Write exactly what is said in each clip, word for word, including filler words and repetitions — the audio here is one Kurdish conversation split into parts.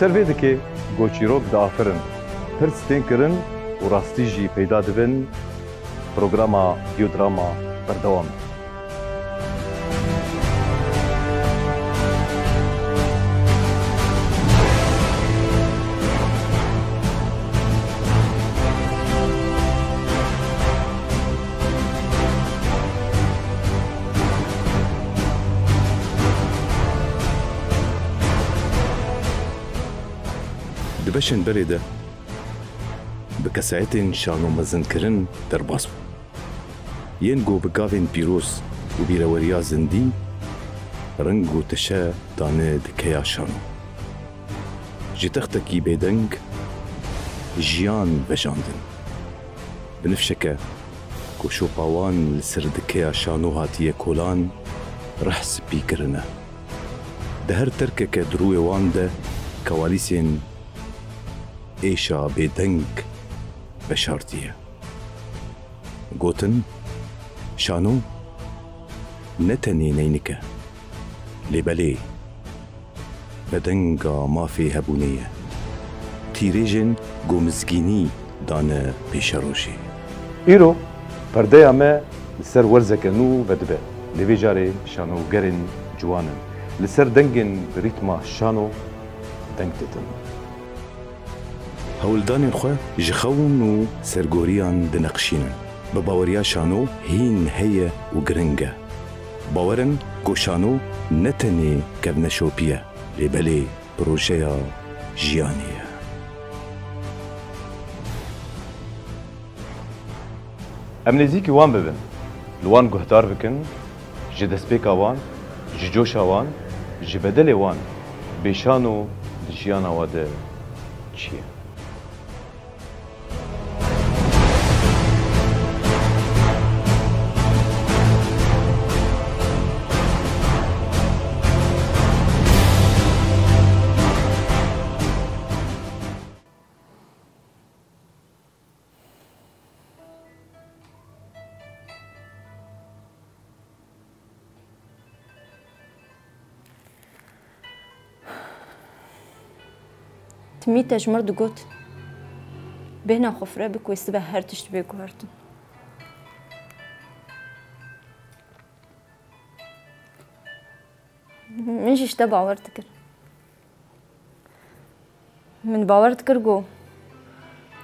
Ser vê dikê ku çîrok diafirin, pirs tên kirin û rastî jî peyda dibin, programa Biodrama berdewam e. Di beşên berê de bi kesayetên şano mezinkirin derbas bû. Yên ku bi gavên pîroz û bîreweriya zindî reng û teşe dane dikeya şano. Ji textekî bêdeng jiyan vejandin. Binifşeke ku şopa wan li ser dikeya şano hatiye kolan, reh spî kirine. Di her terkeke di rûyê wan de kewalîsên êşa bêdeng veşartiye. Gotin, şano ne tenê neynik e, lê belê vedenga mafê hebûnê ye. Tîrêjên ku mizgînî dane pêşerojê. Îro perdeya me li ser werzeke nû vedibe. Lê vê carê şanogerên ciwan in. Li ser dengên bi rîtma şano deng ditin. Hewldanên xwe ji xewn û sergoriyan dineqşînin. Bi baweriya şano hîn heye û giring e. Bawer in ku şano ne tenê kevneşopî ye, lê belê projeya jiyanê ye. Em nêzîkî wan bibin, li wan guhdar bikin, ji destpêka wan, ji coşa wan, ji bedelê wan bê şano di jiyana we de çi ye? Timî te ji mir digot, bêhna xwe fireh bike wê sibe her tişt bê guhertin. Min jî ji te bawer dikir. Min bawer dikir ku,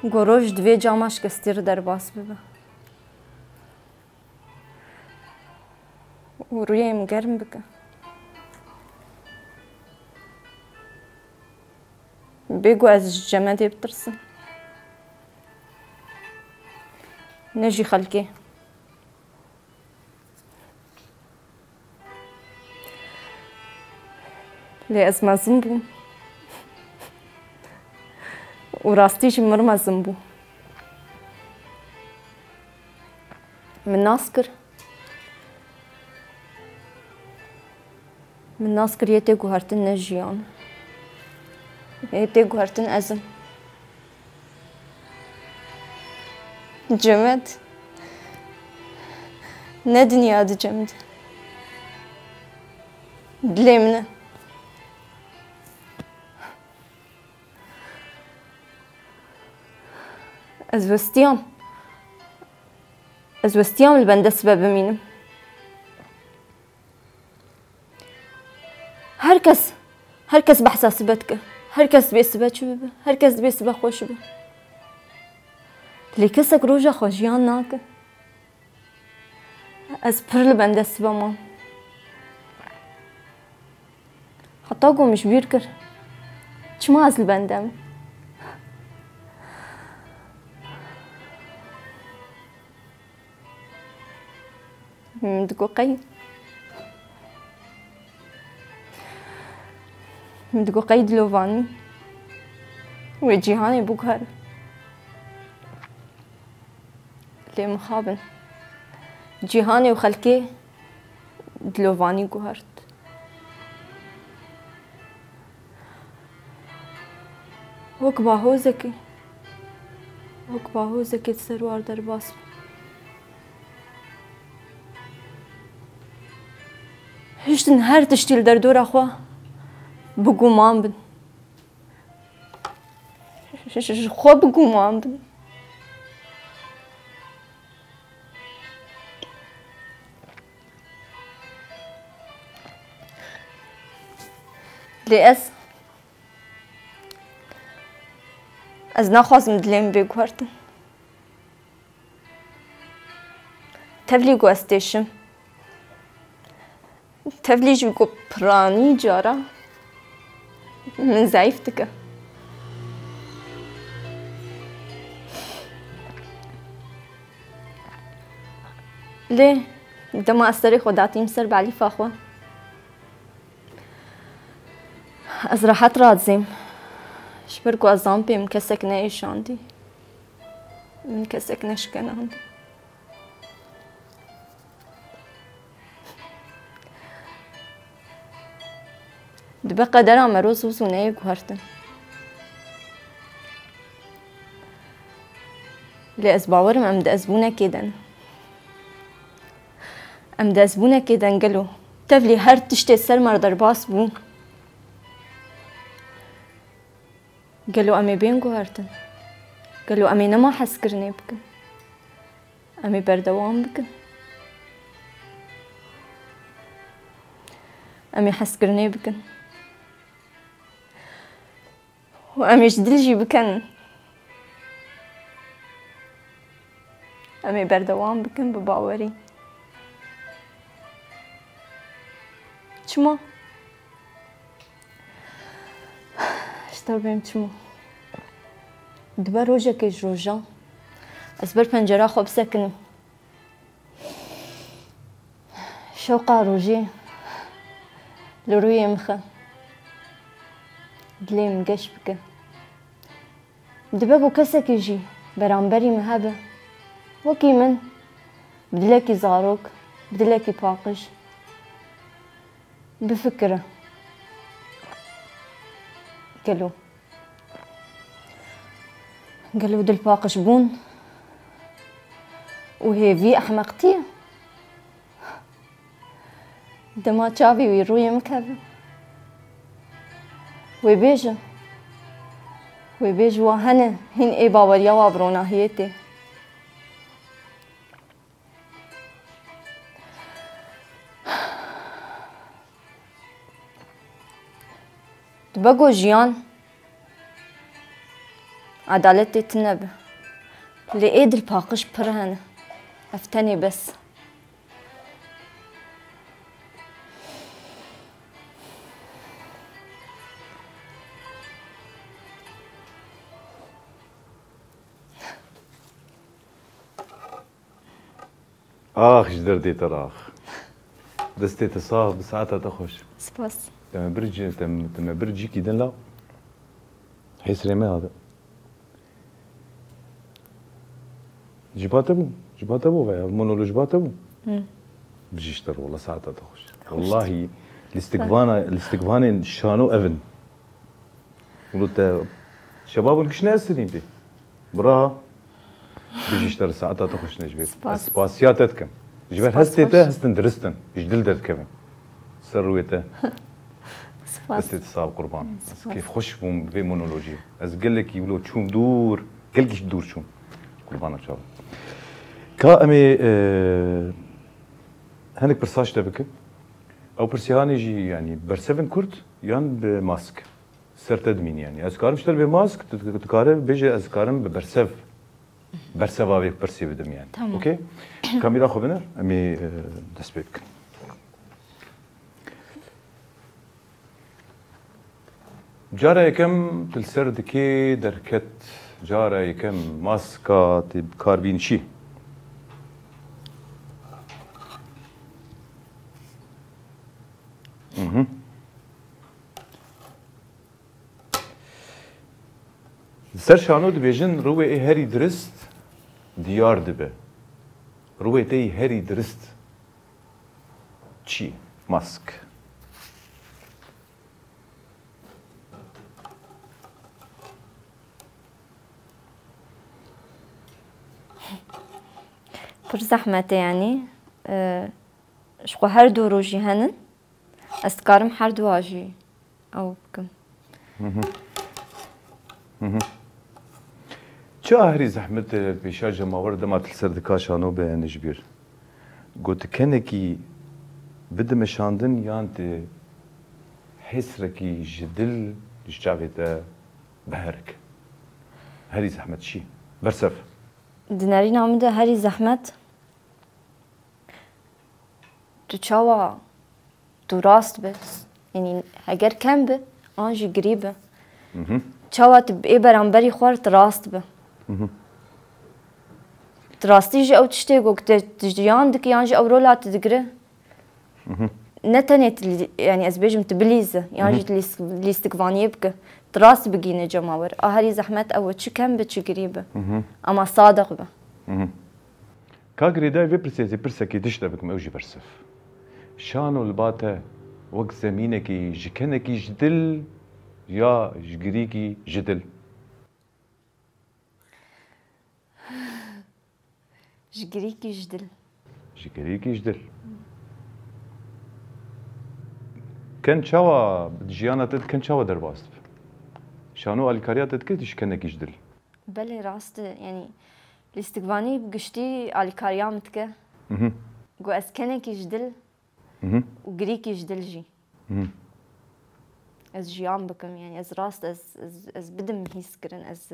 ku roj di vê cama şikestî re derbas bibe. Û rûyê min germ bike. Bê ku ez ji Cemedê bitirsim. Ne jî xelkê. Lê ez mezin bûm. Û rastî jî mir mezin bû. Min nas kir. Min nas kir yê tê guhertin ne jiyan. Yê tê guhertin ez im. Cemed. Ne dinya dice min. Dilê min e. Ez westiyam. Ez westiyam li bende sibe bimînim. Her kes, her kes behsa sibe dike. Her kes dibê sibe çi bibe. Her kes dibê sibe xweş bibe. Lê kesek roja xwe jiyan nake. Ez pir li bende sibe mam. Heta ku min ji bîr kir. Çima ez li bende me? Min digot qey. Min digot qey dilovanî wê cîhanê biguhere. Lê mixabin. Cîhanê û xelkê dilovanî guhert. Wek bahozekê, wek bahozekê di ser war derbas bû. Hiştin her tiştî li derdora xwe bi guman bin. Ji, ji, ji xwe bigumandin. Lê ez, ez naxwazim dilê min bê guhertin. Tevlî ku ez têşim. Tevlî jî ku piranî cara min zayîf dike. Lê dema ez serê xwe datîm ser balîfa xwe, ez rehet radizêm. Ji ber ku ez zan pê min kesek neêşandî. Min kesek neşkenandî. Dibe qedera me roz û zû neyê guhertin. Lê ez bawerim em di ezbûnekê de ne. Em di ezbûnekê de ne gelo. Tevlî her tiştê ser me derbas bû. Gelo em ê bên guhertin? Gelo em ê nema hezkirinê bikin? Em ê berdewam bikin. Em ê hezkirinê bikin. Û em ê ji dil jî bikenin. Em ê berdewam bikin bi bawerî. Çima? Ji te bêm çima? Dibe rojekê ji rojan ez ber pencera xwe bisekinim. Şewqa rojê li rûyê min xe. Dilê min geş bike. Dibe ku kesekî jî beramberî min hebe. Wekî min, bi dilekî zarok, bi dilekî paqij bifikire. Gelo. Gelo dilpaqijbûn û hêvî ehmeqtî ye? Dema çavê wî rûyê min keve, wê bêje, wê bêje wa hene hîn ê baweriya wa bi ronahiyê tê. Dibe ku jiyan edaletê tune be. Lê ê dilpaqij pir hene. Ev tenê bes. Ax ji derdê te re ax. Destê te sax bi, saeta te xweş. Spas. Te me bir cî-, te, te me bir cîkî din la hêsrê me hate. Ji ba te bû, ji ba te bû veya monolog ji ba te bû. Hı. Bijîşte wala saeta te xweş. Xweş. Wallahî lîstikvana, lîstikvanên şano ev in. Wilo te şebab û kişne ez sirîn pê. Bira. Bijî ji te re saeta te xweş ne ji vê. Spas. Ez spasiya te dikim. Ji ber hestê te, hestin dirist in. Ji dil derdikevin. Ser rûyê te. Spas. Destê te sax qurban. Spas. Ez kêfxweş bûm vê monolojiyê. Ez gelekî wilo çûm dûr, gelekî dûr çûm. Qurbana çav. Ka em ê, e, hinek pirsa ji te bikim. Ew pirsiyanê jî, yanî, bersevin kurt yan bi mask? Ser te dimîne, yanî. Ez karim ji te re bê mask, tu, tu, tu kare bêje ez karim bi bersev, berseva vê pirsê bidim, yanî. Tamam. Okey? Kamera xwe bine, em ê, e, dest pê bikin. Cara yekem tu li ser dikê derket, cara yekem maska tê bi kar bîn çi? Mhm. Li ser şano dibêjin, rûyê ê herî dirist diyar dibe. Rûyê te yî herî dirist çi? Mask. Pir zehmet e, yanî, e, ji xwe her du rojî henin. Ez dikarim her duwa jî ew bikim. Mhm. Mhm. Çi a herî zehmet e pêşiya cemawer dema tu li ser dika şano bihêne ji bîr? Got tu kenekî bidime şandin yan tu hêsrekî ji dil ji çavê te biherike? Herî zehmet çi? Bersev. Di nerîna min de herî zehmet tu çawa tu rast be, yanî heger kem be, an jî girî be. Mhm. Çawa tu ê beramberî xwe tu rast be. Mhm. Tu rastî jî ew tiştê ku tu, tu jiyan dikî yan jî ew rola tu digire. Mhm. Ne tenê tu lî-, yanî ez bêjim tu bilîze, yan Mhm. jî tu lîs-, lîstikvaniyê bike. Tu rast bigîne cemawer. A herî zehmet ew e, çi kem be, çi girî be. Mhm. Ama sadeq be. Mhm. Ka girêdayî vê pirsê ez ê pirsekê dişt de bikim, ew jî bersiv. Şano li ba te wek zemînekî ji kenekî ji dil ya ji girîkî ji dil? Ji girîkî ji dil. Ji girîkî ji dil. Ken çawa di jiyana te dikin çawa derbas dibe? Şano alîkariya te dike ji kenekî ji dil? Belê rast e, yanî lîstikvanî bi giştî alîkariya min dike. Mhm. Ku ez kenekî ji dil Mhm. û girîkî ji dil jî. Mhm. Ez jiyan bikim, yanî ez rast, ez, ez, ez bidim hîskirin, ez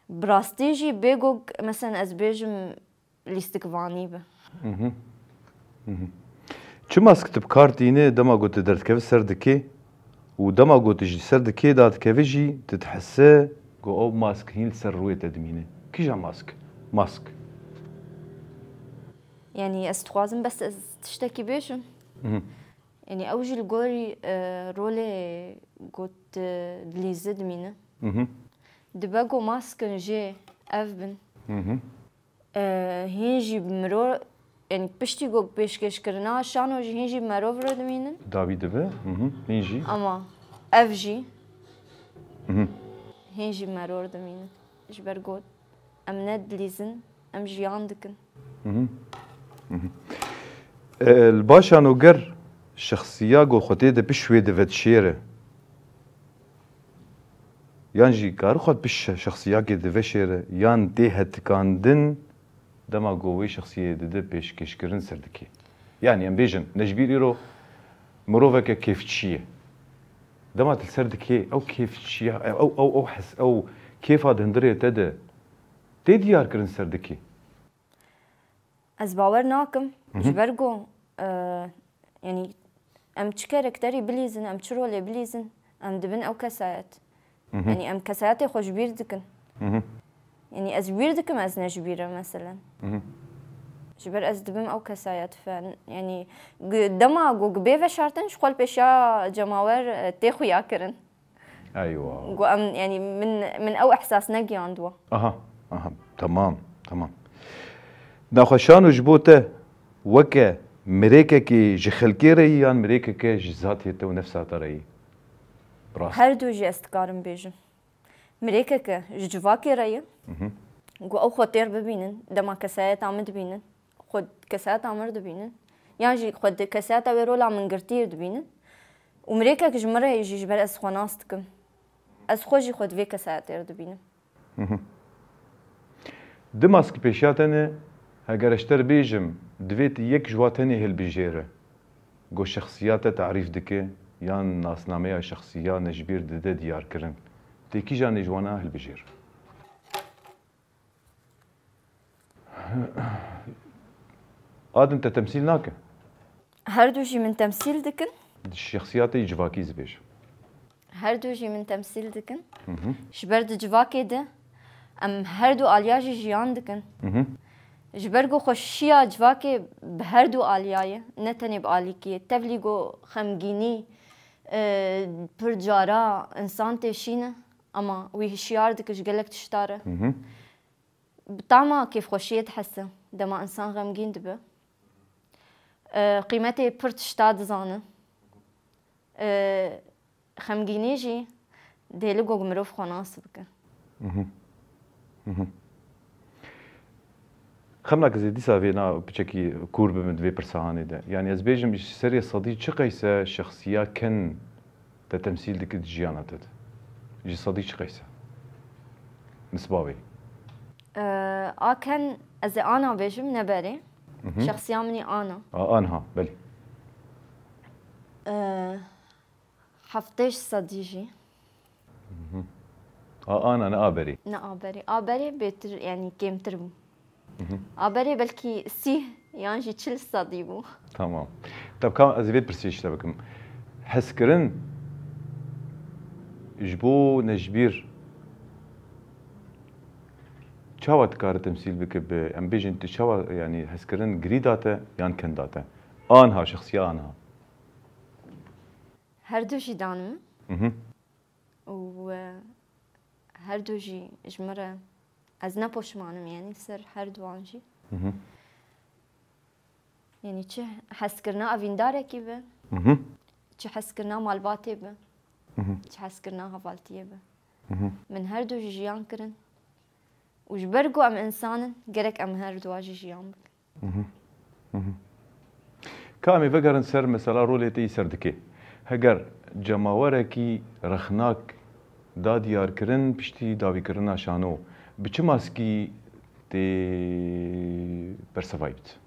bi rastî jî bêgok, meselen ez bêjim lîstikvanî be. Mhm. Mhm. Çi mask tu bi kar tîne dema ku tu derdikevî ser dikê û dema ku tu ji ser dikê dadikevî jî tu dihise ku ew mask hîn li ser rûyê te dimîne? Kîjan mask? Mask. Yanî ez dixwazim bes ez tiştekî bêjim. Mhm. Yanî ew jî li gorî, e, rolê ku tu dilîze dimîne. Mhm. Dibe ku maskin jê ev bin. Mhm. E, hîn jî bi miro, yanî piştî ku pêşkêşkirina şano jî hîn jî bi merov re dimînin. Dawî dibe. Mhm. Hîn jî. Ama ev jî Mhm. hîn jî bi merov re dimînin. Ji ber ku em ne dilîzin, em jiyan dikin. Mhm. Mhm. E, li ba şanoger şexsiya ku xwe tê de pişt wê dive dişêre. Yan jî kar xwe bi şe-, şexsiyakê diveşêre yan tê hetikandin dema ku wê şexsiyê dide pêşkêşkirin ser dikê. Yanî em bêjin, ne ji bîr îro miroveke kêfçî ye. Dema tu li ser dikê ew kêfçiya, ew, ew, ew hes, ew kêfa di hundirê te de tê diyarkirin ser dikê. Ez bawer nakim, Mhm. ji ber ku, e, yanî em çi karakterî bilîzin, em çi rolê bilîzin, em dibin ew kesayet. Mhm. Yanî em kesayetê xwe ji bîr dikin. Mhm. Yanî ez ji bîr dikim, ez ne ji bîr im, meselen. Mhm. Ji ber ez dibim ew kesayet fe-, yanî gu-, dema ku bê veşartin, ji xwe li pêşiya cemawer, e, tê xuya kirin. Eywa. Ku em, yanî min, min ew ihsas negiyandiwe. Aha, aha. Tamam, tamam. Naxweşan û ji bo te weke mirêkekê ji xelkê re yî yan mirêkeke ji zatê te û nefsa te re yî? Rast. Her du jî ez dikarim bêjim. Mirêkeke ji civakê re ye. Mhm. Ku ew xwe têr bibînin, dema kesayeta min dibînin. Xwe kesayeta min re dibînin. Yan jî xwe di kesayeta wê rola min girtî dibînin. Û mirêkek ji min re jî ji ber ez xwe nas dikim. Ez xwe jî xwe di vê kesayetê re dibînim. Mhm. Du mask pêşiya te ne, heger ez ji te re bêjim, divê tu yek ji wa tenê hilbijêre. Ku şexsiya te tarîf dike, yan nasnameya şexsiya ne ji bîr dide diyarkirin. Tê kîjanê ji wana hilbijêre? A din te temsîl nake? Her du jî min temsîl dikin. Di şexsiyatê civakî zibêj. Her du jî min temsîl dikin. Hı hı. Ji ber di civakê de em her du aliya jî jiyan dikin. Hı hı. Ji ber ku xweşiya civakê bi her du aliya ye, ne tenê bi alîkî ye. Tevlî ku xemgînî, e, pir cara însan têşîne, ama wî hişyar dike ji gelek tişta re. Hı hı. Bi tama kêfxweşiyê dihese, dema însan xemgîn dibe. E, qîmetê pir tişta dizane. E, xemgînî jî dihêle ku mirov xwe nas bike. Mhm. Mhm. Xemna, ez ê dîsa vê na piçekî kûr bibim di vê pirsa hanê de. Yanî ez bêjim ji serê sedî çi qeyse şexsiya ken te temsîl dike di jiyana te de? Ji sedî çi qeyse? Nisba wê. Ee, Aken, ez ê Ana bêjim, ne Berê. Mhm. Şexsiya min ê Ana. A, Anha, belê. Ee, heftêş sedî jî. Mhm. A, Ana, ne a Berê. Ne a Berê. A Berê bêtir, yanî kêmtir bû. Mhm. A Berê belkî sî yan jî çil sedî bû. Tamam. Tabka ez ê vê pirsê ji te bikim. Hezkirin ji bo Necbîr çawa dikare temsîl bike bi, em bêjin tu çawa, yanî hezkirin girî date yan ken date? Anha, şexsiya Anha. Her du jî dan min. Mhm. Û, e, her du jî ji min re, ez ne poşman im, yanî ser her duwan jî. Mhm. Yanî çi hezkirina evîndarekî be, Mhm. çi hezkirina malbatê be, Mhm. çi hezkirina hevaltiyê be. Mhm. Min her du jî jiyan kirin. Û ji ber ku em însan in, gerek em her duwa jî jiyan bikin. Mhm. Mhm. Ka em ê vegerin ser mesela rolê te yî ser dikê. Heger cemawerekî rexnak da diyarkirin piştî dawîkirina şano, bi çi maskî tê bersevayî bit?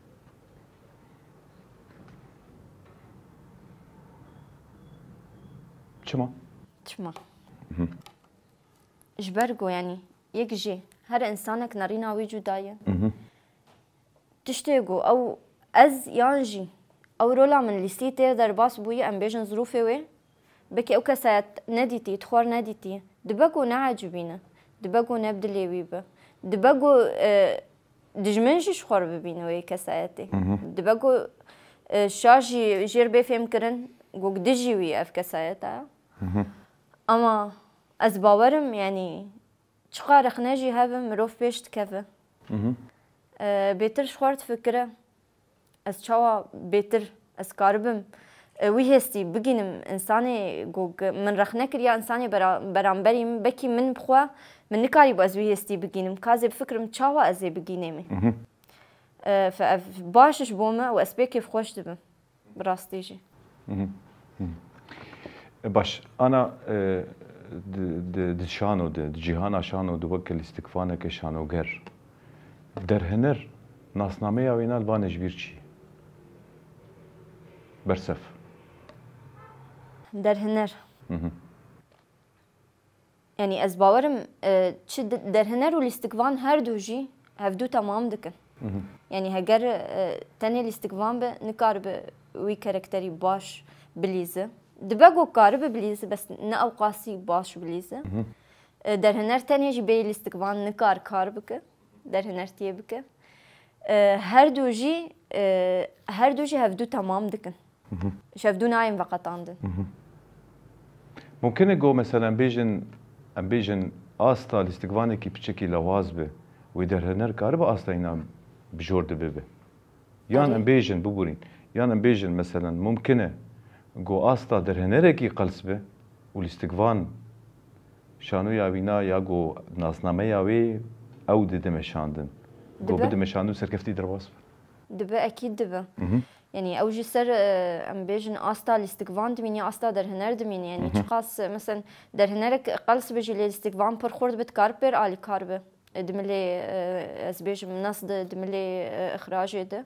Çima? Çima? Mhm. Ji ber ku, yanî, yek jî her însanek nerîna wî cuda ye. Mhm. Tiştê ku ew, ez yan jî ew rola min lîstî tê derbas bûyî, em bêjin zirûfê wê, belkî ew kesayet nedîtî, di xwe re nedîtî, dibe ku neecibîne, dibe ku ne bi dilê wî be, dibe ku, e, dijmin jî ji xwe re bibîne wê kesayetê. Mhm. Dibe ku, e, şa jî jêr bê fêmkirin ku dijî wî ev kesayet e. Mhm. Ama ez bawer im, yanî, çiqa rexne jî hebe, mirov pêş dikeve. Mhm. E, bêtir ji xwe re difikire, ez çawa bêtir, ez karibim, e, wî hêstî bigînim însanê ku, ku min rexne kiriya, însanê bera-, beramberî min, belkî min bi xwe, min nikarîbû ez wî hêstî bigînim. Ka ez ê bifikirim çawa ez ê bigînêmê. Mhm. E, fe-, ev baş ji bo me û ez pê kêfxweş dibim. Bi rastî jî. Mhm. Mhm. E, baş, Ana, e, di, di, di şano de, di cîhana şano de weke lîstikvaneke şanoger, derhêner nasnameya wê na li va Necbîr çi ye? Bersev. Derhêner. Mhm. Yanî ez bawer im, e, çi de-, derhêner û lîstikvan her du jî hevdu temam dikin. Mhm. Yanî heger, e, tenê lîstikvan be, nikaribe wî karakterî baş bilîze. Dibe ku karibe bilîze, bes ne ewqasî baş bilîze. Mhm. E, derhêner tenê jî bê lîstikvan nikar kar bike. Derhênertiyê bike. E, her du jî, e, her du jî hevdu temam dikin. Mhm. Ji hevdu nayên veqetandin. Mhm. Mumkin e ku mesela em bêjin, em bêjin asta lîstikvanekî piçekî lewaz be, wê derhêner karibe asta îna bi jor de bibe. Yan Erê. Em bêjin, biborîn, yan em bêjin, meselen, mumkin e ku asta derhênerekî qels be û lîstikvan şanoya wîna ya ku nasnameya wê ew dide meşandin. Ku Dibe. Bide meşandin û serkeftî derbas be. Dibe, ekîd dibe. Mhm. Yanî ew jî ser, e, em bêjin asta lîstikvan dimîne ya asta derhêner dimîne. Yanî Mhm. çiqas, e, meselen derhênerek qels be jî lê lîstikvan pir xurt be, dikar pêr alîkar be. E, di milê, e, ez bêjim, nas de, di milê, e, ixracê de.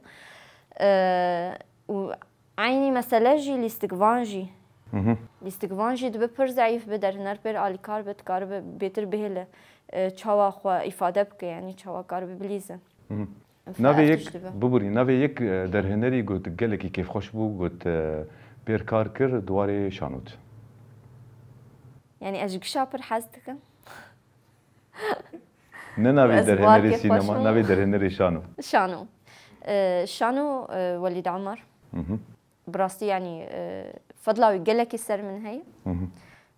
E, û eynî mesele jî lîstikvan jî. Mhm. Lîstikvan jî dibe pir zeîf be, derhêner pêr alîkar be, dikaribe bêtir bihêle, e, çawa xwe îfade bike, yanî çawa karibe bilîze. Mhm. Navê yek, biborî, navê yek, e, derhênerî got gelekî kêfxweş bû, got, e, pêr kar kir, di warê şanot. Yanî ez ji gişa pir hez dikim. Ne navê derhênerê sînema, navê derhênerê şano. Şano. E, şano, e, Welîd Omar. Mhm. Bi rastî, yanî, e, fedla wî gelekî ser min heye. Mhm.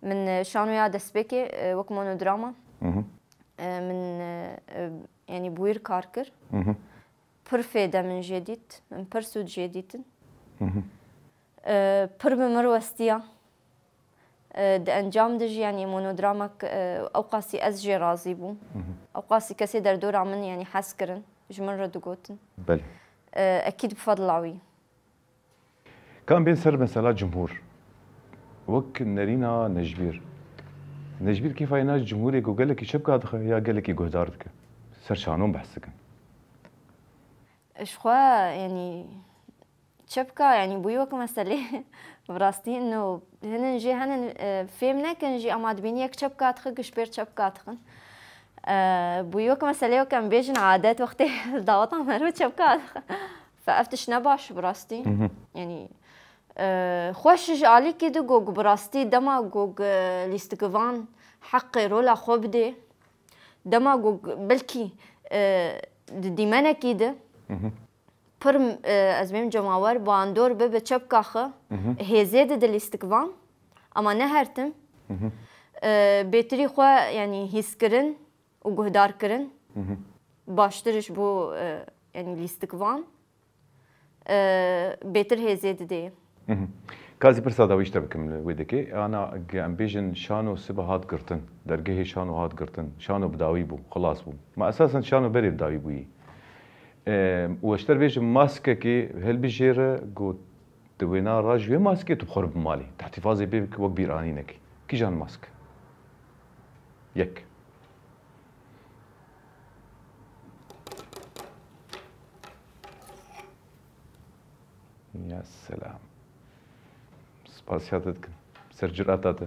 Min, e, şanoya destpêkê, e, wek monodrama, Mhm. e, min, e, e, yanî bi wî re kar kir. Mhm. Pir fêde min jê dît, min pir sûd jê dîtin. Mhm. E, pir bi min re westiya. E, di encam de jî, yanî monodramek, e, ewqasî ez jê razî bûm. Mhm. Ewqasî kesê derdora min, yanî hez kirin, ji min re digotin. Belê. E, ekîd bi fedla wî. Ka em bên ser mesela cumhûr. Wek nerîna Necbîr. Necbîr kêfa yê na cumhûrê ku gelekî çepka dixe ya gelekî guhdar dike? Ser şanon behs dikin. Ji xwe, yanî, çepka, yanî, bûyî wek meselê, bi rastî, no, hinin jî henin, e, fêm nekin jî, ama dibînî yek çepka dixe, giş pêr çepka dixin. E, bûyî wek meselê, wek em bêjin adet, wextê daweta meriv çepka dixe. Fe ev tişt ne baş, bi rastî. Mhm. Yanî, e, xweş ji alîkî di got, bi rastî dema got, e, lîstikvan heqê rola xwe bidê, dema got, belkî, e, di dîmenekî di, Mhm. pir, e, ez bêm cemawer bandor bibe çepka xwe, Mhm. hêzê di di lîstikvan, ama ne her tim. Mhm. E, bêtirî xwe, yanî, hîskirin û guhdarkirin Mhm. baştir ji bo, e, yanî, lîstikvan, e, bêtir hêzê didê. Mhm. Ka ez ê pirsa dawî ji te bikim li wê dekê. Ana, ge-, em bêjin şano sibe hat girtin, dergehê şano hat girtin, şano bi dawî bû, xilas bû. Ma esasen şano berê bi dawî bûyî. E, û ez ji te re bêjim maskekê hilbijêre ku di wêna re ji wê maskê tu bi xwe re bi malê. Tehtîfazê pê bike wek bîranînekê. Kîjan mask? Yek. Ya selam. Spasiya te dikim. Ser curata te.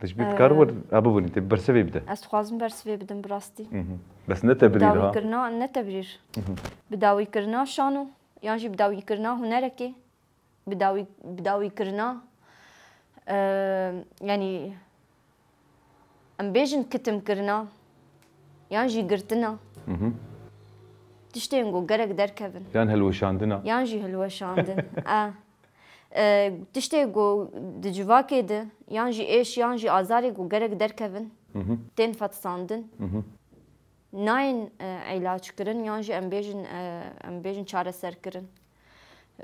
Dişbî Ee, dikar wir, ha, bibûnî, te bersivê bide. Ez dixwazim bersivê bidim, bi rastî. Mhm. Bes ne tebrîr ha. Bidawîkirina, ne tebrîr. Mhm. Bidawîkirina şano, yan jî bidawîkirina hunerekê. Bidawî, bidawîkirina, e, yanî, em bêjin kitimkirina, yan jî girtina. Mhm. Tiştên ku gerek derkevin. Yan hilweşandina. Yan jî hilweşandin. E, e, tiştê ku di civakê de, yan jî êş, yan jî azarê ku gerek derkevin, Mhm. tên fetisandin. Mhm. Nayên, e, îlaçkirin, yan jî em bêjin, e, em bêjin çareserkirin.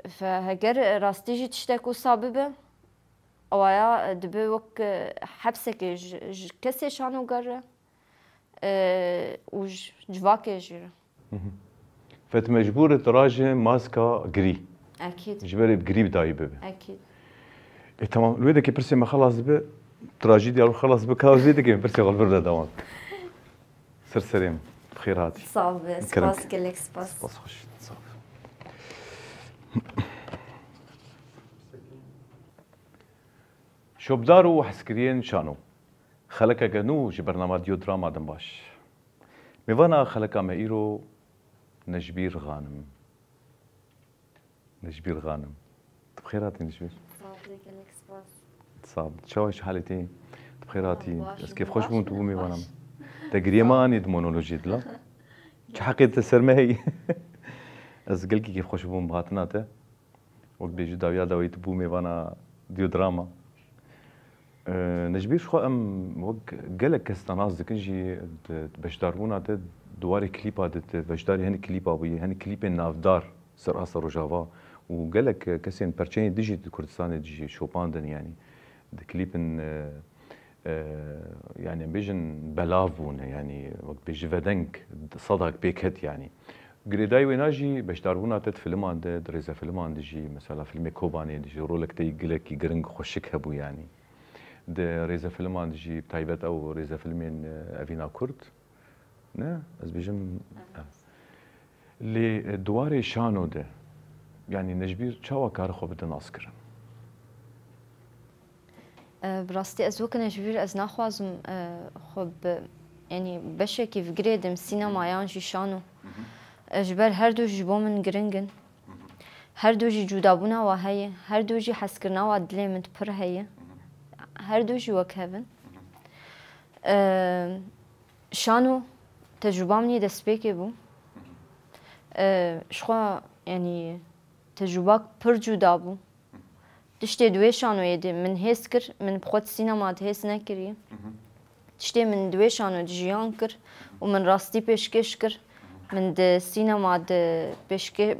Fe-, heger rastî jî tiştek wisa bibe, awaya, e, dibe wek, e, hepsekê ji, ji kesê şanoger re, e, û ji civakê jî re. Mhm. Fe tu mecbûr î tu raje maska girî. Ekîd. Ji ber ê bi girî bi dayî bibe. Ekîd. E, tamam. Li wê dekê pirsê me xelas dibe, tu rajî diyar xelas dibe, ka wê dekê me pirsê xwe li vir de dewam. Ser serê min. Bi xêr hatî. Sağ ol, Kerem spas, ke- gelek spas. Spas xweş. Sağ ol. Şopdar û hezkiriyên şano. Xelekeke nû ji bernama Dîyo Drama, dem baş. Mêvana xeleka me îro Necbîr Xanim. Necbîr Xanim. Tu bi xêr hatî, Necbîr. Sağ ol, gelek spas. Sağ ol. Çawa ji halê te? Tu bi xêr hatî. Baş, ez kêfxweş bûm tu bû mêvana min. Te giriye me anî di monolojiyê de la. Çi heqê te ser me heyî? Ez gelkî kêfxweş bûm bi hatina te. Wek bêjî dawiya dawî tu bû mêvana Dîyo Drama. Ee, Necbîr, ji xwe em wek gelek kes te nas dikin jî di, di beşdarbûna te di warê klîpa de, te beşdarî hinek klîpa bûyî, hinek klîpên navdar ser asta Rojava û gelek kesên perçeyên dijî di Kurdistanê dijî şopandin, yanî di klîpin, e, e, yanî em bêjin belav bûne, yanî wek bêjî vedeng sedak pê ket, yanî. Girêdayî wêna jî beşdarbûna te di filiman de, di rêzefiliman de jî, mesela filmê Kobanê de jî rolek te yî gelekî giring xweşik hebû, yanî. Di rêzefiliman de jî, bi taybet ew rêzefilmên, e, Evîna Kurd, ne? Ez bêjim, Evet. e. Lê, e, di warê şano de, yanî Necbîr çawa kare xwe bide naskirin? E, bi rastî ez wek Necbîr ez naxwazim, e, xwe bi, yanî beşekî bi girêdim sînema yan jî şano. Mhm. E, ji ber her du jî ji bo min giring in. Mhm. Her du jî cudabûna wa heye, her du jî hezkirina wa dilê min pir heye. Mhm. Her du jî wek hev in. Mhm. E, şano tecrûba min yê destpêkê bû. Mhm. E, ji xwe, yanî tecrûba pir cuda bû. Tiştê di wê şanoyê de min hêz kir, min bi xwe di sînema de hêz nekiriye. Mhm. Tiştê min di wê şano de jiyan kir û min rastî pêşkêş kir. Min di sînema de pêşkê-,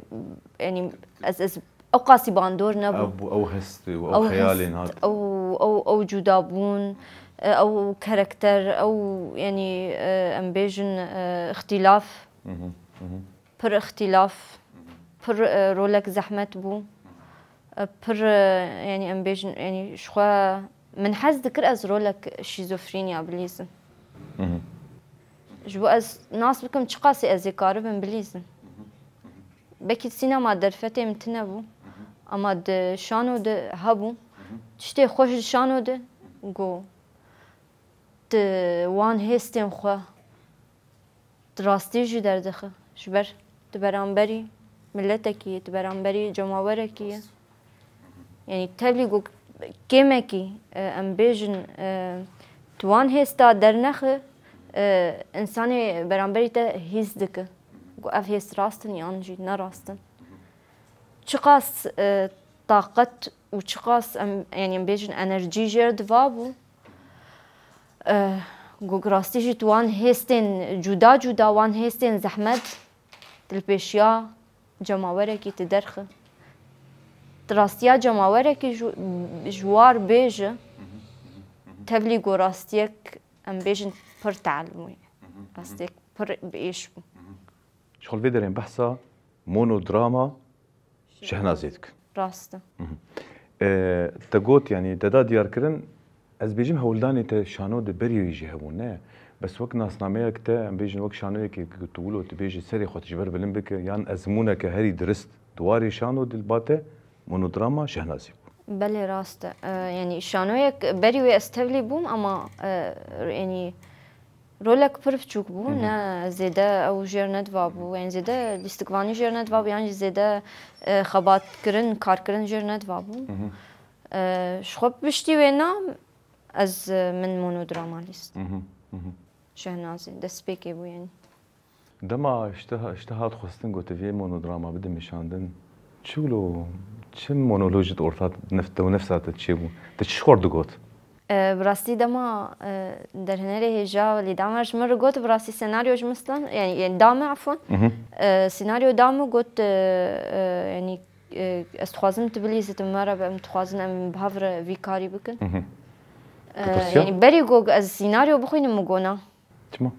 yanî ez, ez ew qasî bandor nebûm. Ew bû, ew hest û ew Ew xeyalên hest, hat. ew, ew, ew cudabûn, ew karakter, ew, yanî, e, em bêjin, e, îxtîlaf. Mhm, mhm. Pir îxtîlaf, pir, e, rolek zehmet bû. E, pir, e, yanî em bêjin, yanî ji xwe Min hez dikir ez rolek şîzofrînîya bilîzim. Mhm. Ji bo ez nas bikim çiqasî ez ê karibim bilîzim. Belkî sînema derfetê min tune bû, ama di şano de hebû. Tiştê xweş di şano de got, tu wan hêstên xwe di rastî jî derdixe. Ji ber tu beramberî miletekî yê, tu beramberî cemawerekî yê. Yanî tevlî ku kêmekî, e, em bêjin, e, tu wan hêsta dernexe, e, însanê beramberî te hîs dike ku ev hêst rast in yan jî ne rast in. Çiqas, e, taqet û çiqas em, yanî em bêjin enerjî jêr diva bû. Eh, ku rastî jî tu wan hêstên cuda cuda, wan hêstên zehmet, tu li pêşiya cemawerekî tu derxi. Tu rastiya cemawerekî ji, ji war bêje, tevlî ku rastiyek em bêjin pir teelbûyî. Rastiyek pir bi êş bû. Ji xwe li vê derên behsa monodrama Şehnazê dikin. Rast e. Mhm. E, te got, yanî te da diyarkirin, ez bêjim hewldanê te şano de berî wê jî hebûn, ne? Bes wek nasnameyek te, em bêjin wek şanoyekê ku tu wilo tu bêjî serê xwe tu ji ber bilind bike, yan ezmûneke herî dirist di warê şano de li ba te monodrama Şehnazê bû. Belê rast e. E, yanî şanoyek berî wê ez tevlî bûm ama, e, yanî Rolek pir biçûk bû, Hı hı. ne zêde ew jêr nedivabû, yani zêde lîstikvanî jêr nedivabû, yan jî zêde, e, xebatkirin, karkirin jêr nedivabû. Hı hı. E, ji xwe piştî wêna ez, e, min monodrama lîst. Hı hı, hı hı. Şehnazê, destpêkê bû yani. Dema ji te, ji te hat xwestin ku tu vê monodrama bide meşandin, çi wilo, çi monolog ji orta nef-, te û nefsa te çêbû? Te çi ji xwe digot? E, bi rastî dema, e, derhênerê hêja Lîda me ji min re got, bi rastî senaryo ji min stan, yani, yani da me, efwan. Mhm. E, senaryo da me got, e, e, yani, e, ez dixwazim tu bilîzî, tu me re be, em dixwazin em bi hev re vî karî bikin. Mhm. E, Tu pirsiya? yani, berî got ez senaryo bixwînim, min got na. Çima?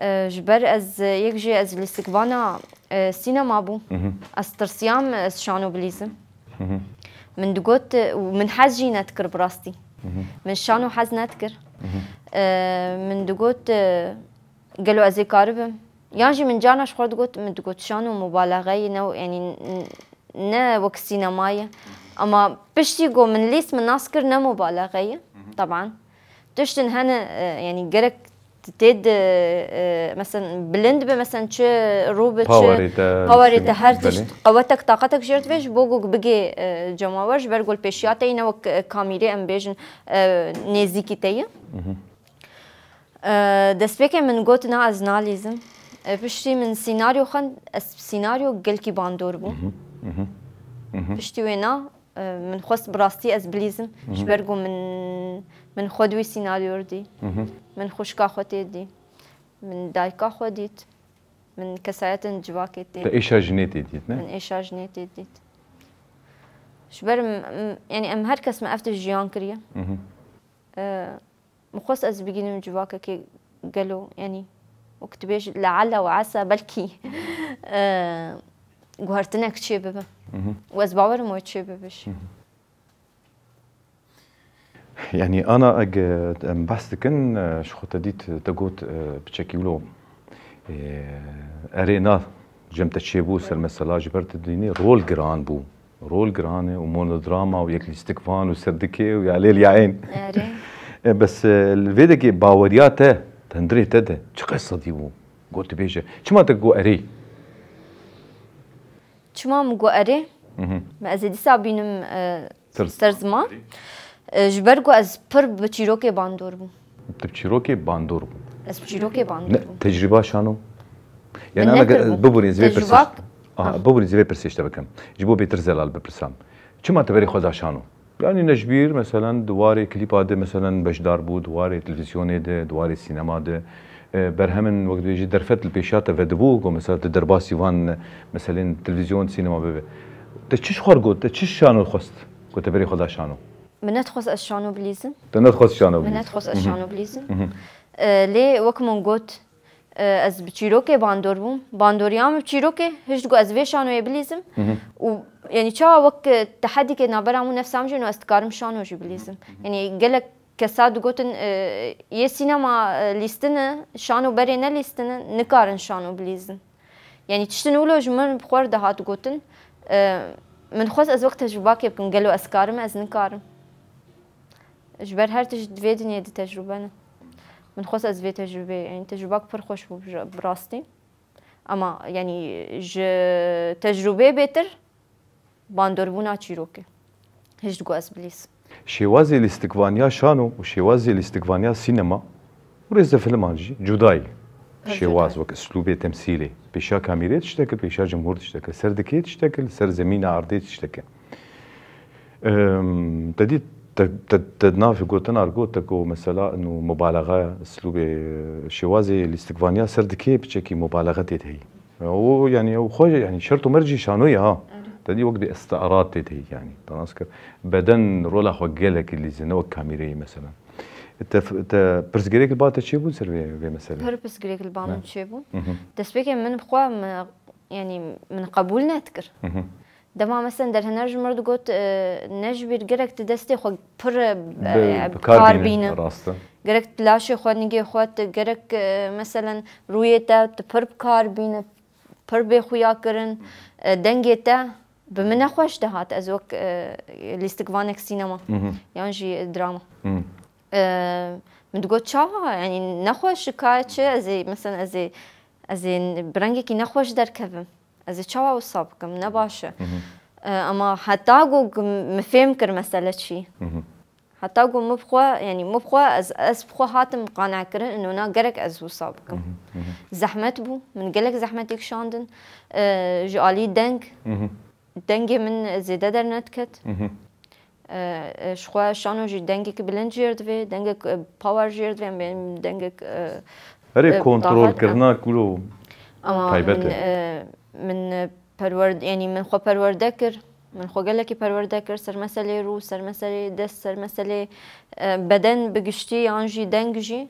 E, ji ber ez, yek jî ez lîstikvana, e, sînema bûm. Mhm. Ez tirsiyam, ez şano bilîzim. Mhm. Min digot, û min hez jî nedikir bi rastî. Mhm. Min şano hez nedikir. Mhm. E, min digot, e, gelo ez ê karibim? Yan jî min carna ji xwe digot, min digot şano mubalaxeyê ne, yanî n-, ne wek sînemayê. Ama piştî ku min lîst, min nas kir ne mubalaxe ye. Mhm. Taban. Tiştin hene, e, yani gerek tê de, e, mesela bilind be, mesela çi rû be, çi Powerê te, powerê te, her belê. tişt qewetek, taqetek jêr divê ji bo ku bigê, e, cemawer, ji ber ku li pêşiya te yî ne wek, e, kamîrê em bêjin, e, nêzîkî te ye. Mhm. E, destpêkê min got, na, ez nalîzim. E, piştî min sînaryo xwend, ez sînaryo gelkî bandor bû. Mhm, mhm, mhm. Piştî wê na, e, min xwest bi rastî ez bilîzim. Mhm. Ji ber ku min, min xwe di wî sînaryo re dî. Mhm. Min xwişka xwe tê dî. Min dayika xwe dît. Min kesayetên civakê tê Te dît. êşa jinê tê dît, ne? Min êşa jinê tê dît. Ji ber m-, m-, yani em her kes me ev tişt jiyan kiriye. Mhm. E, Min xwest ez bigihînim civakekê gelo, yanî wek tu bêjî leala û esa belkî, e, guhertinek çêbibe. Mhm. Û ez bawer im wê çêbibe jî. Mhm. Yanî ana eg, e, em behs dikin, e, ji xwe te dît, te got, e, piçekî wilo, e, erê na cem te çêbû ser mesela ji ber tu dînî rol giran bû. Rol giran e û monodrama û yek lîstikvan û serdikê û ya lêl ya ên. Erê. E, bes, e, li vê dekê baweriya te, di hundirê te de çiqas sedî bû? Got dibêje. Çima te got erê? Çima min got erê? Mhm. Me ez ê dîsa bînim, e, Ser ser ziman. E, ji ber ku ez pir bi çîrokê bandor bûm. Tu bi çîrokê bandor bû. Ez bi çîrokê bandor Ne, bûm. tecrüba şano. Yani Min ana ne ge-, kir bû. Biburî, ez vê Tecrüba pirsê-, aha, Ah. biburî, ez vê pirsê ji te bikim. Ji bo bêtir zelal bipirsim. Çima te berê xwe da şano? Yani ne ji bîr, meselen, di warê klîpa de, meselen, beşdar bû, di warê televîzyonê de, di warê sînema de, e, berhemin, wek dibêjî, derfet li pêşiya te vedibû, ku mesela tu derbasî van meselên televîzyon, sînema bibe. Te çi ji xwe got, te çi şano xwest, ku te berê xwe da şano? Min nedixwest ez şano bilîzim. Te nedixwest şano Min bilîzim? nedixwest ez Mhm. şano bilîzim. Mhm. E, lê wek min got, E, ez bi çîrokê bandor bûm. Bandoriya min bi çîrokê, hişt got ez vê şanoyê bilîzim. Û, yanî, çawa wek, e, tehedîkê navbera min û nefsa min jî, no ez dikarim şano jî bilîzim. Yanî, gelek kesa digotin, e, yê sînema, e, lîstine, şano berê nelîstine, nikarin şano bilîzin. Yanî, tiştin wilo ji min bi xwe re dihat gotin. E, min dixwest ez wek tecrubakê bikim, gelo ez karim, ez nikarim. Ji ber her tişt di vê dinyê de tecrube ne. Min xwest ez vê tecrubeyê, yanî tecrubak pir xweş bû bi, bi rastî. Ama, yanî, ji tecrubeyê bêtir bandorbûna çîrokê. Hişt got ez bilîzim. Şêwazê lîstikvaniya şano û şêwazê lîstikvaniya sînema û rêzefilman jî cuda ye. Her Şêwaz cuda. Wek îslûbê temsîlê. Pêşiya kamîrê tiştek e, pêşiya cumhûr tiştek e, ser dikê tiştek e, li ser zemîna erdê tiştek e. Em, te dî, te, te, te di nav gotina re got, te ku mesela ino mubalaxa îslûbê, şêwazê lîstikvaniya ser dikê piçekî mubalaxa tê de heye. O, yanî, ew xwe, yanî, şert û mercî şanoyê ha. Evet. Te dî wek bi îsti'rad tê de heye, yanî. Te nas kir. Beden rola xwe gelekî lîze, ne wek kamîreyê mesela. Te, te pirsgirêk li ba te çêbûn ser vê, vê meselê? Pir pirsgirêk li ba Ne? min çêbûn. Hı hı. Destpêkê min bi xwe, min, yanî, min qebûl nedikir. Hı hı. Dema, mesela, derhêner ji min re digot, e, ne ji bîr, gerek tu destê xwe pir, e, Bi, bi bi kar kar bîne, bîne. Rast e. Gerek tu laşê xwe, nigê xwe, tu gerek, e, meselen, rûyê te, tu pir bi kar bîne, pir bê xuya kirin, e, dengê te bi min nexweş dihat, ez wek, e, lîstikvanek sînema Hı hı. yan jî drama. Hı. E, min digot, çawa? Yanî nexweş ka çi? Ez ê, mesela, ez ê, ez ê bi rengekî nexweş derkevim. Ez ê çawa wisa bikim? Ne baş e. Hı hı. E, ama heta ku min fêm kir mesele çi. Hı hı. Heta ku min bi xwe, yanî min bi xwe, ez, ez bi xwe hatim qanekirin, ino na gerek ez wisa bikim. Hı hı, hı hı. Zehmet bû, min gelek zehmetî kişandin. E, ji alî deng, Hı hı. dengê min zêde dernediket. Hı hı. E, e, ji xwe şano jî dengek bilind jêr divê, dengek, e, power jêr divê, em bêjin dengek, e, Herê e, kontrol tahet, kirina e. Kuro Ama taybet min, e. e, min, e, perwer-, yanî min xwe perwerde kir. Min xwe gelekî perwerde kir ser meselê rû, ser meselê dest, ser meselê, e, beden bi giştî yan jî deng jî.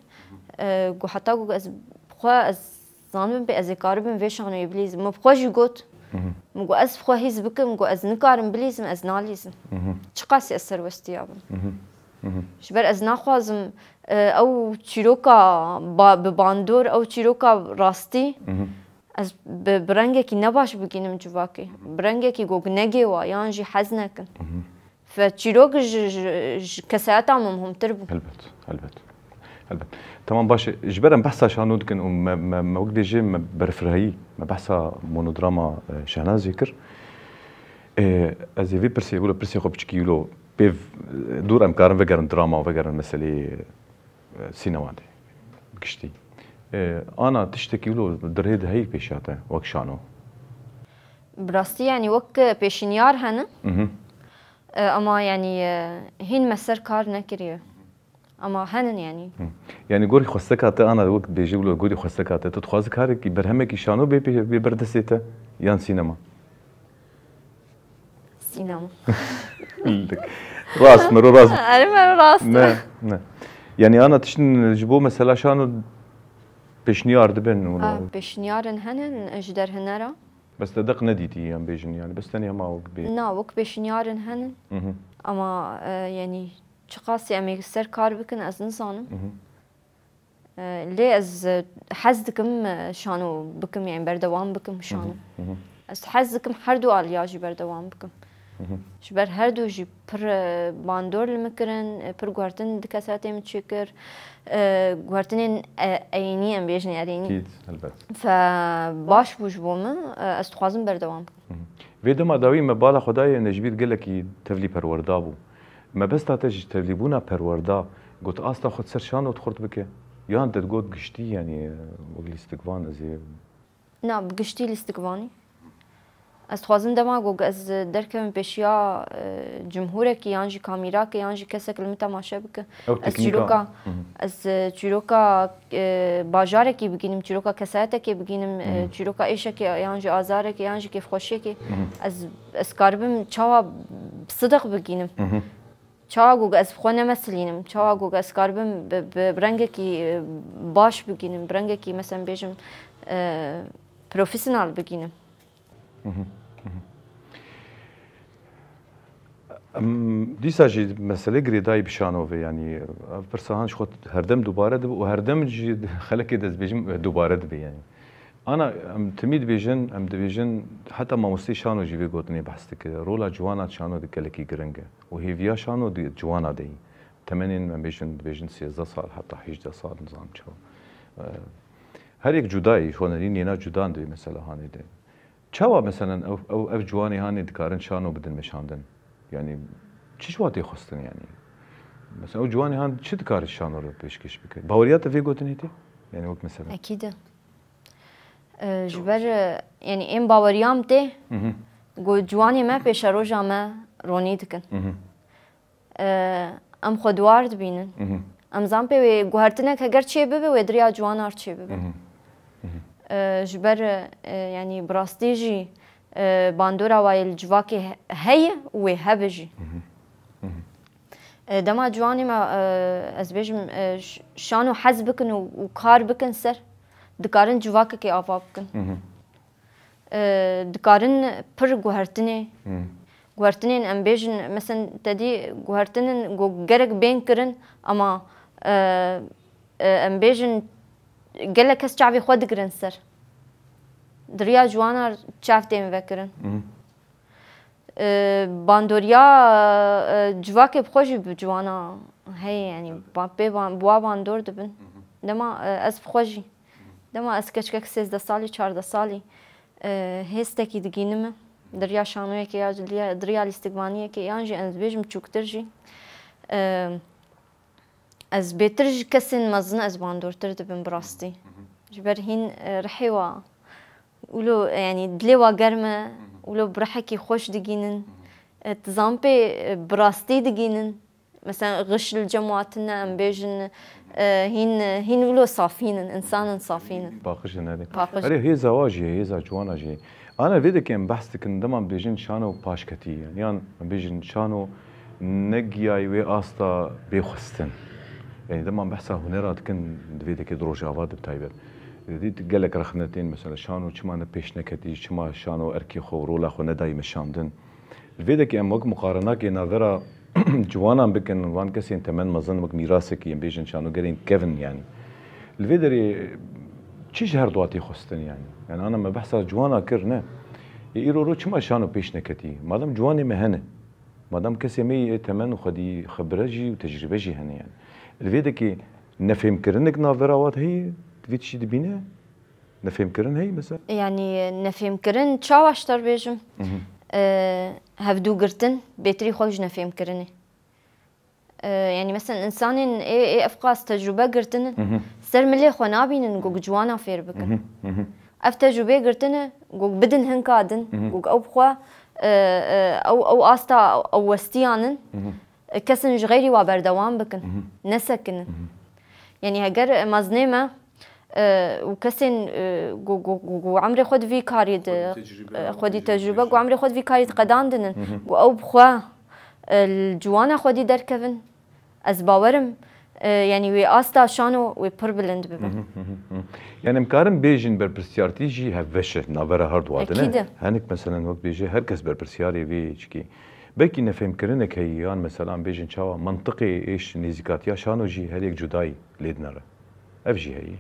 E, ku heta ku ez bi xwe ez zanibim pê ez ê karibim vê şanoyê bilîzim. Min bi xwe jî got. Hı hı. Min got ez bi xwe hîs bikim, got ez nikarim bilîzim, ez nalîzim. Hı hı. Çiqasî ez serwestiya bim. Hı hı. Hı hı. Ji ber ez naxwazim, e, ew çîroka ba-, bi bandor, ew çîroka rastî, Hı hı. ez bi, bi rengekî nebaş bigînim civakê. Hı hı. Bi rengekî ku negê wa, yan jî hez nekin. Hı hı. Fe çîrok ji, ji, ji kesayeta min muhimtir bû. Helbet, helbet. Helbet. Tamam, baş e. Ji ber em behsa şano dikin û me, me, me wek bêjê me berfirehî, me behsa monodrama, e, Şehnazê kir. E, ez ê vê pirsê, wilo pirsê xwe piçikî wilo pê v-, dûr em karin vegerin drama, vegerin meselê, e, sînema de. Giştî. E, ana tiştekî wilo di rê de heyî pêşiya te, wek şano? Bi rastî, yanî wek pêşinyar hene. Mhm. E, ama yanî, e, hîn me ser kar nekiriye. Ama henin yanî. Hı. Yanî gorî xwesteka te ana wek bêjî wilo gorî xwesteka te. Tu dixwazî karekî berhemekî şano bê pê-, bê ber destê te yan sînema? Sînema. Rast, mero rast. Erê mero rast. Ne, ne. Yanî ana tiştin ji bo mesela şano pêşniyar dibin wilo. Ha, pêşniyarên henin ji derhunera. Bes te deq nedîtî yan bêjin yanî. Bes tenê hema wek bê. Na, wek pêşniyarên henin. Mhm. Ama, e, yanî Çiqasî em ê ser kar bikin, ez nizanim. Mhm. E, lê ez, e, hez dikim, e, şano bikim, yani berdewam bikim şano. Mhm, mhm. Ez hez dikim her du aliya jî berdewam bikim. Mhm. Ji ber her du jî pir, e, bandor li min kirin, e, pir guhertin di kesetê min çêkir. E, guhertinên, e, eynî em bêjin erênî. Kît, helbet. Fe baş bû ji bo min, e, ez dixwazim berdewam bikim. Mhm. Vê dema dawî me bala xwe dayê, ne ji bîr gelekî tevlî perwerda bû. Mebesta te ji tevlîbûna perwerda got asta xwe di ser şano de xurt bike? Yan te digot giştî, yanî, wek lîstikvan ez ê? Na, bi giştî lîstikvanî. Ez dixwazim dema ku ez derkevim pêşiya, e, cumhûrekî yan jî kamîrakê yan jî kesek li min temaşe bike. Ew Ez teknîka çîroka, Hı hı. ez, e, çîroka, e, bajarekî bigînim, çîroka kesayetekê bigînim, e, Hı hı. çîroka êşekê yan jî azarekê yan jî kêfxweşiyekê. Hı hı. Ez, ez karibim çawa sidiq bigînim. Hı hı. Çawa ku ez bi xwe nemesilînim, çawa ku ez karibim bi, bi, bi rengekî, e, baş bigînim, bi rengekî, mesela bêjim, e, profesyonel bigînim. Mhm, mhm. Em, dîsa jî mesele girêdayî bi şano ve, yanî ev pirsa han ji xwe herdem dubare dibe û herdem jî xelekê de ez dibêjim, e, dubare dibe, yanî. Ana, em timî dibêjin, em dibêjin, heta mamosteyê şano jî vê gotinê behs dike. Rola ciwana di şano de gelekî giring e. Û hêviya şano di ciwana de yî. Temenên, em bêjin, dibêjin sêzdeh sal, heta hejdeh sal, nizanim çawa. E, her yek cuda yî, hunerî nêna cuda in di vê mesela hanê de. Çawa, meselen, ew, ew, ev ciwanê hanê dikarin şano bidin meşandin? Yanî, çi ji wa tê xwestin, yanî? Mesela, ew ciwanê han çi dikare şano re pêşkêş bike? Baweriya te vê gotinê tê? Yanî, wek mesela. Ekîd e. E, ji ber, e, yanî, ên baweriya min tê, Mhm. ku ciwanê me pêşeroja me ronî dikin. Mhm. E, em xwedwar dibînin. Mhm. Em zan pê wê guhertinek heger çê bibe, wê di riya ciwanan çê bibe. Mhm. Mhm. E, ji ber, e, yanî bi rastî jî, e, bandora wa yê li civakê he-, heye û wê hebe jî. Mhm. Mhm. E, dema ciwanê me, e, ez bêjim, e, ş-, şano hez bikin û, û kar bikin ser, dikarin civakekê ava bikin. Mhm. E, dikarin pir guhertinê, Hmm. guhertinên em bêjin, mesen te dî guhertinin ku gerek bên kirin, ama, e, e, em bêjin gelek kes çavê xwe digirin ser. Di riya ciwana çav tên vekirin. Hmm. E, bandoriya, e, civakê bi xwe jî bi ciwana heye, yanî ba-, pê ban-, bi wa bandor dibin. Hmm. Dema, e, ez bi xwe jî. Dema ez keçikek sêzdeh salî, çardeh salî, e, hêstekî digînime. Di riya şanoyekê ya ji liya-, di riya lîstikvaniyekê yan jî ez bêjim çûktir jî. E, ez bêtir ji kesên mezin ez bandortir dibim bi rastî. Ji ber hîn, e, rihê wa wilo, e, yanî dilê wa germ e, wilo bi rihekî xweş digînin. E, tu zan pê, e, bi rastî digînin. Mesela, xiş li cem wa tune, em bêjin, e, hîn, hîn wilo safîn in, însan in safîn in. Paqij in, erê. Paqij. Erê, hêza wa jî ye, hêza ciwana jî ye. Ana vê deke em behs dikin, dema em bêjin şano paş ketî, yan, yan em bêjin şano negiyayî wê asta bê xwestin. Yanî dema em behsa hunera dikin, di vê deke di Rojava de bi taybet. Dî gelek rexne tên, mesela şano çima ne pêş neketî, çima şano erkê xwe û rola xwe nedayî meşandin. Li vê dekê em wek muqarenakê navbera ciwanan bikin, van kesên temen mezin wek mîrasekî em bêjin şanogerên kevin, yanî. Li vê derê çi ji her duwa tê xwestin, yanî? Yanî ana me behsa ciwana kir, ne? Ê îro ro çima şano pêş neketî? Madem ciwanê me hene, madem kesê me yê temen û xwedî xebire jî û tecrîbe jî hene, yanî. Li vê dekê nefêmkirinek navbera wat heye, vê tiştî dibîne? Nefêmkirin heye mesela? Yanî nefêmkirin çawa ji te re bêjim? Mhm. E, hevdûgirtin bêtirî xwe ji nefêmkirinê. E, yanî mesela însanên ê, ê evqas tecrûbe girtin, Mhm. ser milê xwe nabînin ku ciwana fêr bikin. Mhm, mhm. Ev tecrûbê girtin ku bidin hinka din, Mhm. ku ew bi xwe, e, e, ew, ew asta ew westiyanin. Mhm. Kesin ji xeyrî wa berdewam bikin, Mhm. nesekinin. Mhm. Yanî heger mezinê me, e, û kesên, e, ku, ku, ku, ku emrê xwe di vî karî de, Xwedî tecrûbe e, xwedî tecrûbe, ku emrê xwe di vî karî de qedandinin, Mhm. ku ew bi xwe, e, li ciwana xwedî derkevin, ez bawerim, e, yanî wê asta şano wê pir bilind bibe. Mhm, mhm, mhm. Yanî em karin bêjin berpirsiyartî jî hevbeş e, navbera her duwa de ne? Ekîd e. Henik meselen wek bêje her kes berpirsiyarê vê çikê. Belkî nefêmkirinek heye yan mesela em bêjin çawa mantiqê êş nêzîkatiya şano jî her yek cudayî lê dinere. Ev jî heye.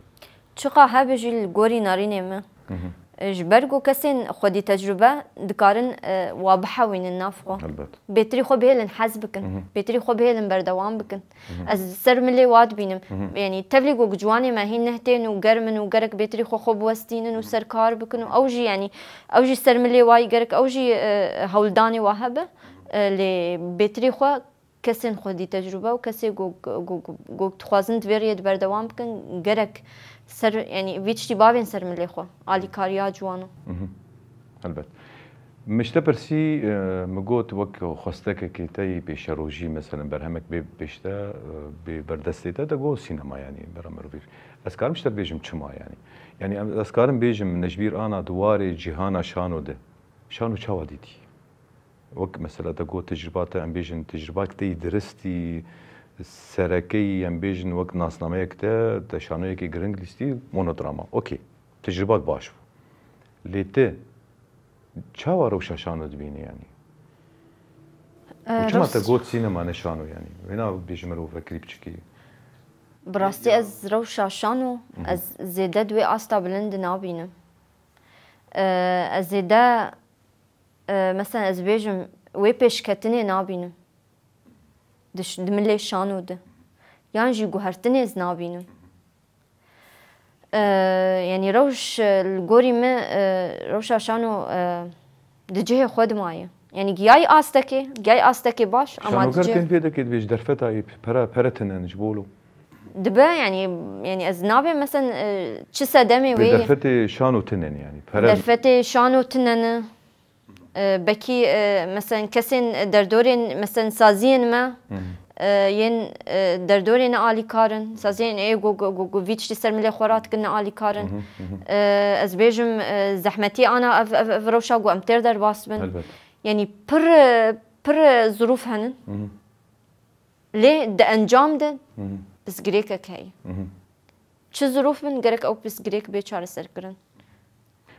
Çiqa hebe jî li gorî narînê me. Mhm. E, ji ber ku kesên xwedî tecrûbe dikarin, e, wa bihewînin nav xwe. Helbet. Bêtirî xwe bihêlin hez bikin. Mhm. Bêtirî xwe bihêlin berdewam bikin. Mhm. Ez ser milê wa dibînim. Mhm. Yanî tevlî ku ciwanê me hîn neh tên û germ in û gerek bêtirî xwe xwe biwestînin û ser kar bikin û ew jî, yanî ew jî ser milê wa yî gerek ew jî, e, hewldanê wa hebe. E, lê bêtirî xwe kesên xwedî tecrûbe û kesê ku, ku, ku, ku dixwazin di vê rêyê de berdewam bikin, gerek ser, yanî vî tiştî bavên ser milê xwe, alîkariya ciwanan. Mhm. Helbet. Min ji te pirsî, e, min got wek xwestekekê te yî pêşerojî, meselen berhemek bê pêş te, e, bê berdestê te, te got sînema, yanî bera mirovî. Ez karim ji te bêjim çima, yanî? Yanî em, ez karim bêjim, min ji bîr ana di warê cîhana şano de. Şano çawa dîtî? Wek mesela te got tecrüba te, em bêjin tecrübak te yî diristî, serekeyî, em bêjin wek nasnameyek te, te şanoyekê giring lîstî, monodrama. Okey. Tecrübak baş bû. Lê ti çawa rewşa şano dibînî yanî? Û çima te got sînema ne şano yanî? Wêna bêjim mirov vekrî biçikî. Bi rastî ez rewşa şano, ez zêde di wê asta bilind nabînim. E, ez zêde, e, mesela ez bêjim wê pêşketinê nabînim. Di ş-, di milê şano de. Yan jî guhertinê ez nabînim. E, yanî rewş, e, li gorî min, e, rewşa şano, e, di cihê xwe de maye. Yanî giyayî astekê, giyayî astekê baş, ama di Şanoger cihê tên pê dekê dibêj derfeta yê pere, pere tinen ji bolo. Dibe, yanî, yanî ez nabêm, mesela, e, çi sedemê wê ye. Derfetê şano tinen yanî. Pere Derfetê şano tinene. E, belkî, e, mesela kesên derdorên, mesela saziyên me, e, yên, e, derdorê ne alîkar in, saziyên ê ku, ku, ku, ku vî tiştî ser milê xwe radikin ne alîkar in. E, ez bêjim, e, zehmetî ana ev, ev, ev rewşa ku em têr derbas bin. Elbet. Yanî pir, pir zirûf henin. Lê di encam de pirsgirêkek heye. Çi zirûf bin, gerek ew pirsgirêk bê çareserkirin.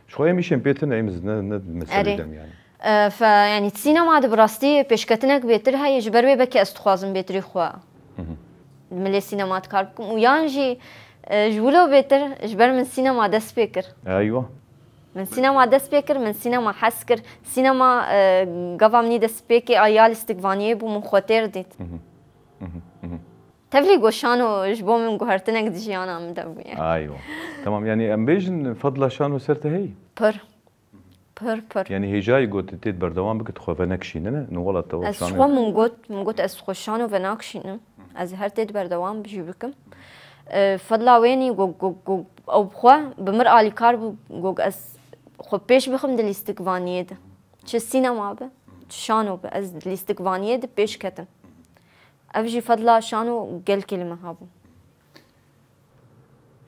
Ji xwe em îşên pê tune, em ne, ne meselê Erê. dem yani. E, fe, yanî sînema de bi rastî pêşketinek bêtir heye, ji ber wê belkî ez dixwazim bêtirî xwe milê sînema de kar bikim. Û yan jî, e, ji wilo bêtir, ji ber min sînema dest pê kir. Eywa. Min sînema dest pê kir, min sînema hez kir. Sînema, e, gava min î destpêkê a ya lîstikvaniyê bû, min xwe têr dît. Tevlî got şano ji bo min guhertinek di jiyana min de bûye. Aywa. Tamam, yani em bêjin fadla şano ser te heyî? Pir. Pir, pir. Yani hêjayî got tê berdewam bikit, xwe venekşînine, nu wela te Ez şano. xwe min got, min got ez xwe şano venakşînim. Ez her tê berdewam jî bikim. E, fadla wênî got, got, got, ew xwe bi mir alîkar bû, got ez xwe pêş bixim di lîstikvaniyê de. Çi sînema be, çi şano be, ez di lîstikvaniyê de pêş ketim. Ev jî fedla şano gelkî li me hebû.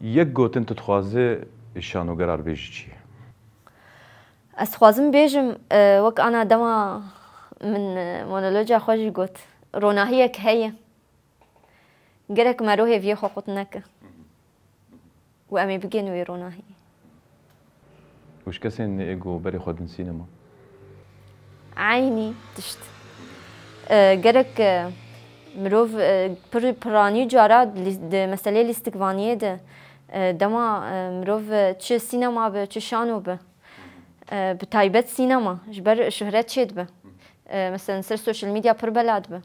Yek gotin tu dixwazî şanogerar bêjî çi ye? Ez dixwazim bêjim, e, wek ana dema min, e, monoloja xwe jî got, ronahiyek heye. Gerek mero hêviyê xwe qut neke. Û em ê bigên wê ronahiyê. Û ji kesên ê ku berê xwe din sînema? Eynî tişt. E, gerek, e, mirov, e, pir, piranî cara di lî-, di meselê lîstikvaniyê de, e, dema, e, mirov, e, çi sînema be, çi şano be, e, bi taybet sînema, ji ber şuhret çêdibe. E, mesela ser social media pir bela dibe.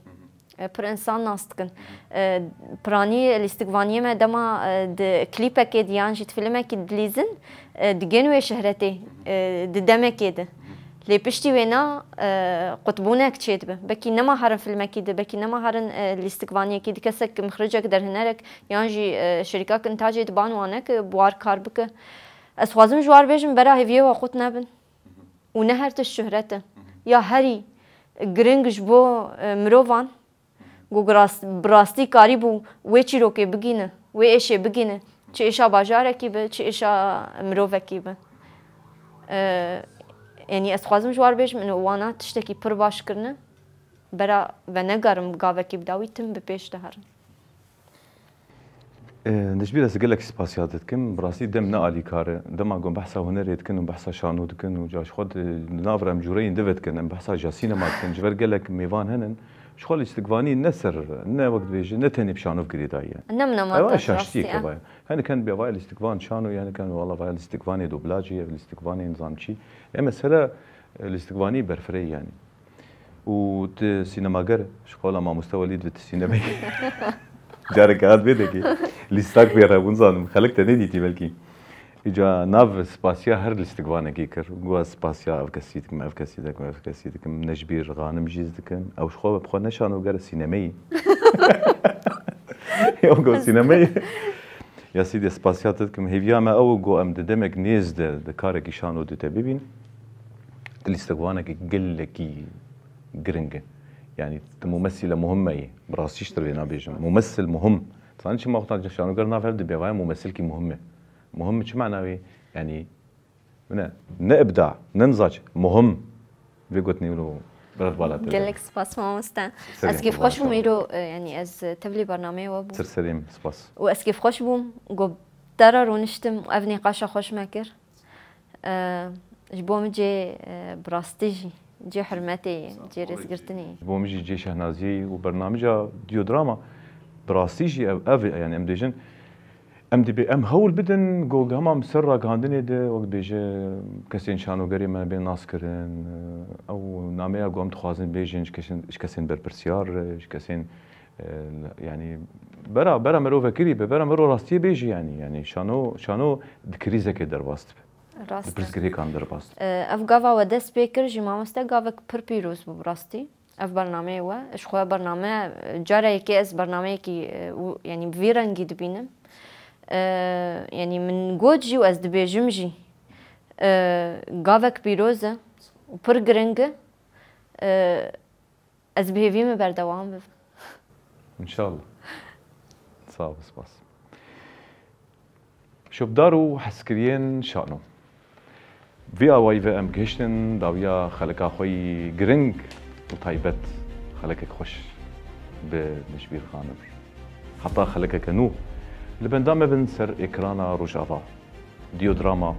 E, pir insan nas dikin. E, piranî lîstikvaniyê me dema, e, di klîpekê di yan jî di filmekî dilîzin, e, digên wê şehretê, e, di demekê de. Lê piştî wêna, e, qutbûnek çêdibe. Belkî nema herin filmekî de, belkî nema herin, e, lîstikvaniyekî de. Kesek mixricek derhinerek yan jî, e, şirîkak intacê diban wanek, e, bi war kar bike. Ez xwazim ji war bêjim, bera hêviyê we qut nebin. Û ne her tişt şuhret e. Ya herî giring ji bo, e, mirovan, ku rast-, bi rastî karîbû wê çîrokê bigîne, wê êşê bigîne, çi êşa bajarekî be, çi êşa mirovekî be. E, yanî ez dixwazim ji war bêjim, ino wana tiştekî pir baş kirine, bera venegerim gavekî bi dawî tim bi pêş diherin. E, Necmîr, ez gelek spasiya te dikim. Bi rastî dem ne alîkar e. Dema ku em behsa hunerê dikin û behsa şano dikin û ca ji xwe di, di nav re em cûreyên din ve dikin. Em behsa ja sînema dikin. Ji ber gelek mêvan henin. Ji xwe lîstikvanî ne ser, ne wek dibêje, ne tenê bi şano girêdayî ye. Ne min ama Ewa te şaştiyeke rastî ye. vaya. Hinek hen bê vaya lîstikvan şano ye, hinek hen wala vaya lîstikvanê doblajê ye, lîstikvanê nizam çî. E, mesela, e, lîstikvanî berfireyî yanî. Û tu sînemager, ji qewla mamoste Welîd ve tu sînemeyê. Careke hat vê dekê. Lîstak pê re bûn zanim. Xelk te nedîtî belkî. Îca nav spasiya her lîstikvanekî kir. Got spasiya ev kesî dikim, ev kesî dikim, ev kesî dikim. Necbîr Xanim jî ez dikim. Ew ji xwe bi xwe ne şanoger e, sînemeyî. Ew got sînemeyî. Ya Sîdê, spasiya te dikim. Hêviya me ew e ku em di demek nêz de, di karekî şano de te bibîn. Tu lîstikvanekî gelekî giring e. Yanî tu mumesîle muhim me yî. Bi rastî ji te vê nabêjim. Mumesîl muhim. Zanî çima wexta şanoger nav hev dibe, vaya mumesîlkî muhim e. Muhim çi mana wê? Yanî Bine, ne ibda, ne nizaç, muhim. Vê gotinê wilo Berat bala te. Gelek spas mamoste. Serê Ez kêf xwe xweş bûm başa. Îro, e, yanî ez tevlî bernameyê we bûm. Sir serê min, spas. Û ez kêf xweş bûm, ku te re rûniştim, ev nîqaşa xweş me kir. E, ji bo min cê, e, bi rastî jî, cê hurmetê ye, cê rêzgirtinê ye. Ji bo min jî cê şehnaziyê û bernamija Diodrama bi rastî jî ev, ev e, yanî em dêjin, em dibê em hewl bidin, ku hema ser ragihandinê de, wek dibêje, kesên şanogerê me bên naskirin, ew nameya ku em dixwazin bêjin, ji kesên, ji kesên berpirsiyar, ji kesên, e, yanî bera, bera mirovekirî be, bera mirov rastiyê bêjî yanî, yanî şano, şano di krîzekê derbas dibe. Di Rast e. Pirsgirêkan derbas dibe. E, ev gava we dest pê kir, jî mamoste gavek pir pîroz bû bi rastî. Ev bernameyê we, ji xwe bername, cara yekê ez bernameyekî, e, û, yanî bi vî rengî dibînim. E, yanî min got jî û ez dibêjim jî, e, gavek pîroz e û pir giring e. E, ez bi hêvî me berdewam bibim. Înşallah. Sağ ol, spas. Şopdar û hezkiriyên şano. Vî awayî ve em gihiştin dawiya xeleka xwe yî giring û taybet, xelekek xweş bi Neşbîr Xanim. Heta xelekeke nû, li benda me bin ser ekrana Rojava. Diodrama